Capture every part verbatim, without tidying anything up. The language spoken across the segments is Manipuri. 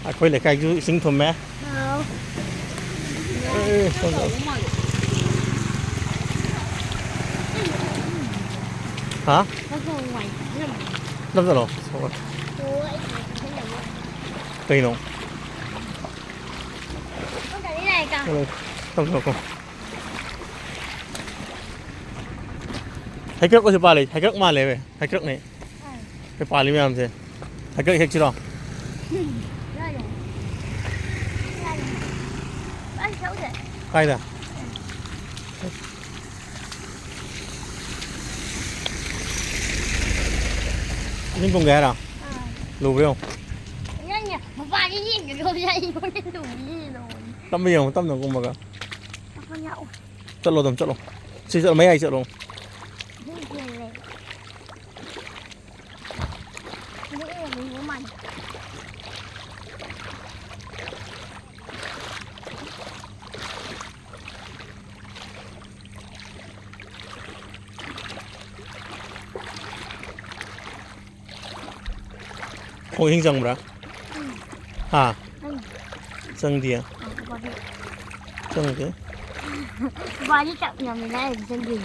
ꯑꯩꯈꯣꯏ ꯂꯩꯀꯥꯏꯁꯨ ꯏꯁꯤꯡ ꯊꯨꯝꯃꯦ꯫ ꯑꯦ, ꯇꯞ ꯇꯞ꯫ ꯍꯥ? ꯇꯞ ꯆꯠꯂꯣ꯫ ꯀꯩꯅꯣ? ꯇꯞ ꯆꯠꯂꯣ꯫ ꯍꯩꯀ꯭ꯔꯛ ꯑꯣꯏꯁꯨ ꯄꯥꯜꯂꯤ꯫ ꯍꯩꯀ꯭ꯔꯛ ꯃꯥꯜꯂꯦꯕ꯫ ꯍꯩꯀ꯭ꯔꯛꯅꯦ꯫ ꯁꯤ ꯄꯥꯜꯂꯤ ꯃꯌꯥꯝꯁꯦ꯫ ꯍꯩꯀ꯭ꯔꯛ ꯍꯦꯛꯁꯤꯔꯣ? ꯀꯥꯏꯗ? ꯏꯁꯤꯡ ꯀꯨꯝꯒꯦ ꯍꯥꯏꯔꯣ? ꯂꯨꯕ꯭ꯔꯥ ꯌꯦꯡꯉꯣ꯫ ꯃꯄꯥꯟꯗ ꯌꯦꯡꯒꯦ ꯇꯧꯕꯅꯦ, ꯑꯩꯉꯣꯟꯗ ꯂꯨꯕ꯭ꯔꯥ ꯌꯦꯡꯉꯣ꯫ ꯇꯞꯅ ꯌꯦꯡꯉꯣ, ꯇꯞꯅ ꯀꯨꯝꯃꯒ꯫ ꯆꯠꯂꯣ ꯑꯗꯨꯝ ꯆꯠꯂꯣ꯫ ꯁꯤ ꯆꯠꯂꯣ, ꯃꯌꯥꯏ ꯆꯠꯂꯣ꯫ ꯈꯣꯡ ꯏꯁꯤꯡ ꯆꯪꯕ꯭ꯔꯥ? ꯍꯥ? ꯆꯪꯗꯤꯌꯦ? ꯆꯪꯗꯦ꯫ ꯕꯥꯔꯤ ꯆꯞ ꯌꯥꯝꯃꯤ ꯂꯥꯏꯔꯤ ꯆꯪꯗꯦ꯫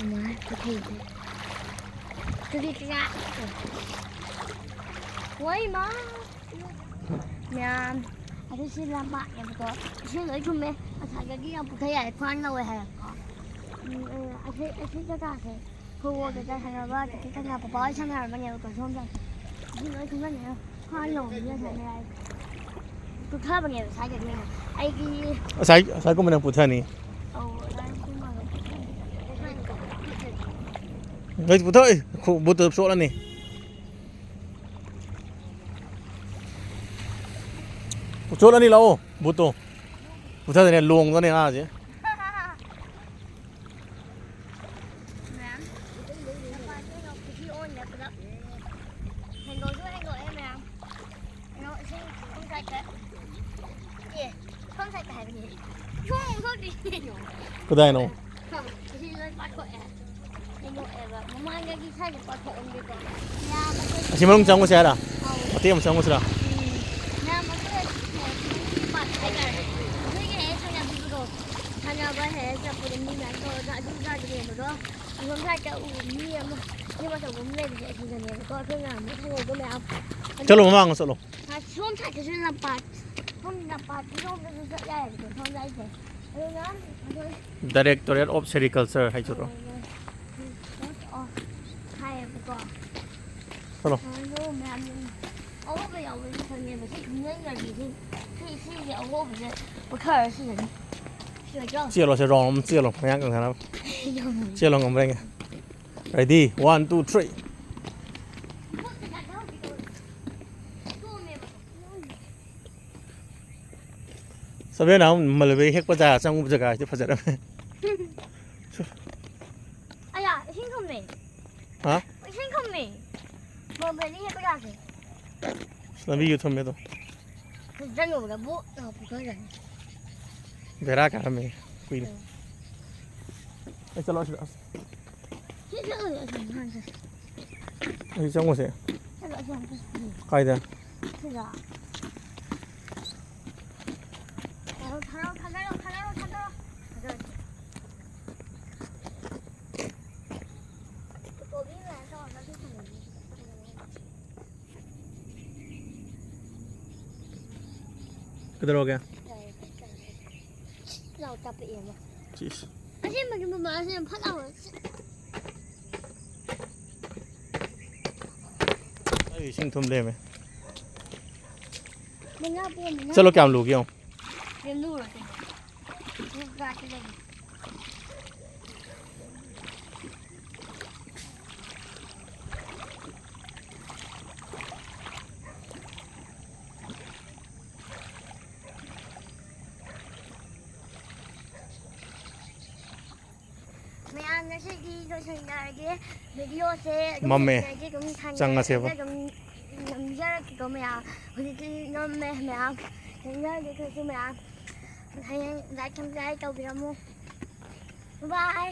ꯏꯃꯥ, ꯆꯠꯈ꯭ꯔꯦ꯫ ꯇꯨꯗꯤ ꯀꯌꯥ? ꯍꯣꯏ, ꯏꯃꯥ꯫ ꯃꯌꯥꯝ, ꯑꯗꯨ ꯁꯤ ꯂꯝꯄꯥꯛꯅꯦꯕꯀꯣ꯫ ꯏꯁꯤꯡ ꯂꯣꯏ ꯊꯨꯝꯃꯦ꯫ ꯉꯁꯥꯏꯗꯒꯤ ꯌꯥꯝ ꯄꯨꯊ ꯌꯥꯏ, ꯈ꯭ꯋꯥꯡ ꯌꯧꯋꯦ ꯍꯥꯏꯌꯦꯕꯀꯣ꯫ ꯎꯝ, ꯑ, ꯑꯁꯤ, ꯑꯁꯤ ꯖꯒꯥꯁꯦ ꯐꯨꯠꯕꯣꯜ ꯀꯩꯀꯥ ꯁꯥꯟꯅꯕ, ꯀ꯭ꯔꯤꯀꯦꯠ ꯁꯥꯟꯅꯕ, ꯄꯥꯄꯥ ꯍꯣꯏ ꯁꯥꯟꯅꯔꯝꯕꯅꯦꯕꯀꯣ, ꯁꯣꯝꯗ꯫ ꯏꯁꯤꯡ ꯂꯣꯏ ꯊꯨꯝꯃꯝꯃꯦ꯫ ꯈ꯭ꯋꯥꯡ ꯌꯧꯕꯅꯤꯅ ꯁꯥꯟꯅ ꯌꯥꯏ꯫ ꯄꯨꯊꯕꯅꯦꯕ ꯁ꯭ꯋꯥꯏꯗꯒꯤ ꯑꯣꯏꯅ꯫ ꯑꯩꯒꯤ ꯉꯁꯥꯏ, ꯉꯁꯥꯏ ꯀꯨꯝꯕꯅ ꯄꯨꯊꯅꯤ꯫ ꯑꯧ, ꯑꯗꯨꯃꯥꯏꯅ ꯀꯨꯝꯃꯒ ꯄꯨꯊꯅꯤ꯫ ꯅꯣꯏ ꯄꯨꯊꯣꯛ-, ꯑꯦ, ꯈꯨ-, ꯕꯨꯠꯇꯨ ꯆꯣꯠꯂꯅꯤ꯫ ꯆꯣꯠꯂꯅꯤ ꯂꯥꯛꯑꯣ, ꯕꯨꯠꯇꯣ꯫ ꯄꯨꯊꯗꯅꯦ ꯂꯣꯡꯗꯅꯦ ꯉꯥꯁꯦ꯫ ꯃꯌꯥꯝ꯫ ꯃꯄꯥꯟꯁꯦ ꯌꯦꯡꯉꯣ, ꯄꯨꯈ꯭ꯔꯤ ꯑꯣꯟꯈ꯭ꯔꯦ ꯄꯨꯂꯞ꯫ ꯍꯦꯟꯗꯣꯛꯁꯨ ꯍꯦꯟꯗꯣꯛꯑꯦ ꯃꯌꯥꯝ꯫ ꯀꯩꯅꯣ, ꯏꯁꯤꯡ ꯁꯣꯝ ꯁꯥꯏꯠꯇ꯫ ꯑꯦ, ꯁꯣꯝ ꯁꯥꯏꯠꯇ ꯍꯥꯏꯕꯅꯦ꯫ ꯁꯣꯝ ꯊꯣꯛꯇ꯭ꯔꯤ꯫ ꯀꯗꯥꯏꯅꯣ? ꯁꯤ ꯂꯣꯏ ꯄꯥꯊꯣꯛꯑꯦ꯫ ꯍꯦꯟꯗꯣꯛꯑꯦꯕ꯫ ꯃꯃꯥꯡꯗꯒꯤ ꯁ꯭ꯋꯥꯏꯗ ꯄꯥꯊꯣꯛꯑꯝꯒꯦꯀꯣ꯫ ꯌꯥꯝ ꯑꯩꯈꯣꯏ ꯑꯁꯤ ꯃꯅꯨꯡ ꯆꯪꯉꯨꯁꯦ ꯍꯥꯏꯔꯣ? ꯑꯧ, ꯃꯇꯦꯛ ꯑꯃ ꯆꯪꯉꯨꯁꯤꯔꯥ? ꯎꯝ꯫ ꯃꯌꯥꯝ ꯑꯩꯈꯣꯏ ꯄꯥꯔꯛ ꯍꯥꯏꯇꯥꯔꯦ꯫ ꯑꯩꯈꯣꯏꯒꯤ ꯍꯦꯛ ꯁꯥꯟꯅꯕꯤꯕꯗꯣ, ꯁꯥꯟꯅꯕ ꯍꯦꯛ ꯆꯠꯄꯗꯣ ꯃꯤ ꯃꯌꯥꯝ ꯇꯧꯔꯒ ꯑꯗꯨ ꯖꯒꯥꯗꯨꯅꯦꯕꯀꯣ꯫ ꯑꯁꯣꯝ ꯁꯥꯏꯠꯇ ꯎ ꯃꯤ ꯑꯃ, ꯌꯨꯝ ꯑꯆꯧꯕ ꯑꯃ ꯂꯩꯕꯗꯣ ꯑꯗꯨꯗꯅꯦꯕꯀꯣ꯫ ꯑꯩꯈꯣꯏ ꯃꯌꯥꯝ ꯊꯧꯕ ꯃꯌꯥꯝ꯫ ꯆꯠꯂꯣ, ꯃꯃꯥꯡꯗ ꯆꯠꯂꯣ꯫ ꯁꯣꯝ ꯁꯥꯏꯠꯇꯁꯨ ꯂꯝꯄꯥꯛ, ꯁꯣꯝ ꯂꯝꯄꯥꯛꯀꯤ ꯁꯣꯝꯗꯁꯨ ꯆꯠ ꯌꯥꯏꯌꯦꯕꯀꯣ, ꯁꯣꯝ ꯁꯥꯏꯠꯁꯦ꯫ ꯑꯗꯨꯅ ꯑꯩꯈꯣꯏ Directorate of Sericulture ꯍꯥꯏꯁꯤꯔꯣ? ꯑꯣ, ꯍꯥꯏꯌꯦꯕꯀꯣ꯫ ꯆꯠꯂꯣ꯫ ꯑꯗꯣ ꯃꯌꯥꯝ ꯑꯉꯧꯕ ꯌꯥꯎꯕꯁꯨ ꯈꯪꯉꯦꯕ꯫ ꯁꯤ ꯃꯤꯑꯣꯏ ꯒꯥꯔꯤꯁꯤ, ꯁꯤ, ꯁꯤꯒꯤ ꯑꯉꯧꯕꯁꯦ ꯄꯨꯊꯔ ꯁꯤꯖꯤꯟꯅꯅꯤ꯫ ꯁꯤ ꯑꯣꯏꯗ꯭ꯔꯣ? ꯆꯦꯜꯂꯣ, ꯁꯤ round ꯑꯃ ꯆꯦꯜꯂꯣ, ꯃꯌꯥꯡ ꯀꯪꯊꯅꯕ꯫ ꯌꯥꯝ ꯆꯦꯜꯂꯣ, ꯉꯝꯕ꯭ꯔꯥ ꯌꯦꯡꯒꯦ꯫ Ready, one, two, three꯫ Seven ꯑꯃ mulberry ꯍꯦꯛꯄ ꯖꯒꯥ ꯆꯪꯉꯨꯕ ꯖꯒꯥꯁꯤꯗꯤ ꯐꯖꯔꯝꯃꯦ꯫ ꯑꯌꯥ, ꯏꯁꯤꯡ ꯊꯨꯝꯃꯦ꯫ ꯍꯥ? ꯏꯁꯤꯡ ꯊꯨꯝꯃꯦ꯫ Mulberry ꯍꯦꯛꯄ ꯖꯒꯥꯁꯦ꯫ ꯑꯁ, ꯂꯝꯕꯤꯁꯨ ꯊꯨꯝꯃꯦ ꯑꯗꯣ꯫ ꯆꯪꯉꯨꯕꯗ ꯕꯨꯠ ꯂꯥꯎ ꯄꯨꯈꯠꯈ꯭ꯔꯅꯤ꯫ ꯕꯦꯔꯥ ꯀꯥꯔꯝꯃꯦ ꯀꯨꯏꯅ꯫ ꯎꯝ꯫ ꯑꯩ ꯆꯠꯂꯣ ꯑꯁꯤꯗ꯫ ꯁꯤ ꯆꯠꯂꯨꯁꯦ, ꯑꯁꯣꯝ ꯃꯥꯡꯁꯦ꯫ ꯑꯁꯤ ꯆꯪꯉꯨꯁꯦ꯫ ꯆꯠꯂꯣ, ꯑꯁꯤ ꯌꯥꯝ ꯐꯖꯩ꯫ ꯀꯥꯏꯗ? ꯁꯤꯗ꯫ ꯊꯥꯔꯣ, ꯊꯥꯔꯣ, ꯊꯥꯗꯔꯣ, ꯊꯥꯗꯔꯣ, ꯊꯥꯗꯔꯣ꯫ ꯊꯥꯗꯔꯣ꯫ ꯀꯣꯕꯤ ꯃꯌꯥꯝ ꯇꯧꯔꯒ ꯑꯗꯨ ꯊꯝꯃꯝꯃꯦ꯫ ꯀꯩꯗꯧꯔꯒꯦ? ꯂꯥꯎ ꯇꯞꯄꯛꯑꯦꯕ꯫ ꯆꯤꯁ꯫ ꯑꯁꯦꯡꯕꯒꯤ ꯃꯃꯥꯁꯦ ꯌꯥꯝ ꯐꯠ ꯂꯥꯎꯔ ꯆꯤꯛ-꯫ ꯑꯩ ꯏꯁꯤꯡ ꯊꯨꯝ ꯂꯩꯔꯝꯃꯦ꯫ ꯃꯉꯥ ꯄꯣꯝꯃꯤꯅ꯫ ꯆꯠꯂꯣ, ꯀꯌꯥꯝ ꯂꯨꯒꯦ ꯌꯦꯡꯉꯣ꯫ ꯌꯥꯝ ꯂꯨꯔꯣꯏ ꯀꯩꯅꯣ꯫ ꯂꯨ ꯀꯥꯠꯇꯤ ꯂꯩ꯫ ꯃꯌꯥꯝ ꯉꯁꯤꯗꯤ ꯂꯣꯏꯁꯤꯟꯖꯔꯒꯦ꯫ Videoꯁꯦ ꯑꯗꯨꯝ ꯃꯝꯃꯦ꯫ ꯂꯣꯏꯁꯤꯜꯂꯒꯦ, ꯑꯗꯨꯝ ꯊꯥꯡꯖꯔꯒꯦ, ꯆꯪꯉꯁꯦꯕ꯫ ꯑꯗꯨꯝ ꯅꯝꯖꯔꯛꯀꯦꯀꯣ ꯃꯌꯥꯝ꯫ ꯍꯧꯖꯤꯛꯇꯤ ꯃꯝꯃꯦ ꯃꯌꯥꯝ꯫ ꯊꯦꯡꯅꯔꯒꯦ ꯑꯩꯈꯣꯏꯁꯨ ꯃꯌꯥꯝ꯫ ꯍꯌꯦꯡ like, subscribe ꯇꯧꯕꯤꯔꯝꯃꯨ꯫ Bye꯫